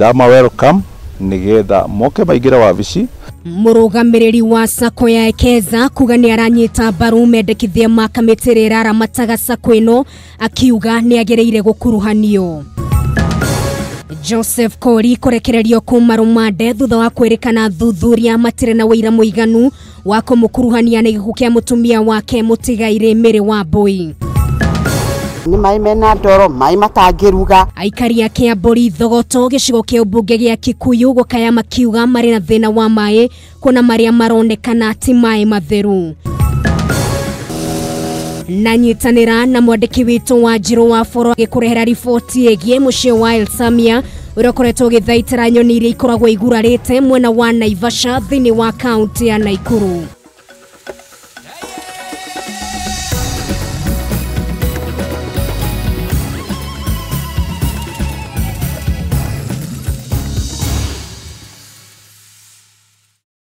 Nĩndama welcome nĩgetha moke maingĩre wabici. Mũrũgamĩrĩri wa sacco ya Ekeza kuga nĩ aranyita mbaru mendekithia ma kamĩtĩ ĩrĩa ĩraramataga sacco ĩno, akiuga nĩ agĩrĩire gũkuruhanio. Joseph Kori kũrekererio kuma rũmande thutha wa kwĩrĩkana thuthuria matirĩ na ũira mũiganu wa kũmũkuruhania na gĩkuũ kĩa mũtumia wake mũtigairĩ Mary Wambui. Nĩ maĩ mena ndoro, maĩ matangĩruga. Aikari a Kĩambũri Thogoto gĩcigo kĩa ũmbunge gĩa Kikuyu gũkaya makiuga marĩ na thĩna wa maĩ kuona marĩa maronekana ti maĩ matheru. Na nyitanĩra na mwandĩki witũ wa Njirũ wa Boro agĩkũrehera riboti ĩgiĩ mũciĩ wa Elsamia ũrĩa ũkoretwo ũgĩthaitĩra nyoni iria ikoragwo igurarĩte mwena wa Naivasha thĩinĩ wa kaunti ya Nakuru.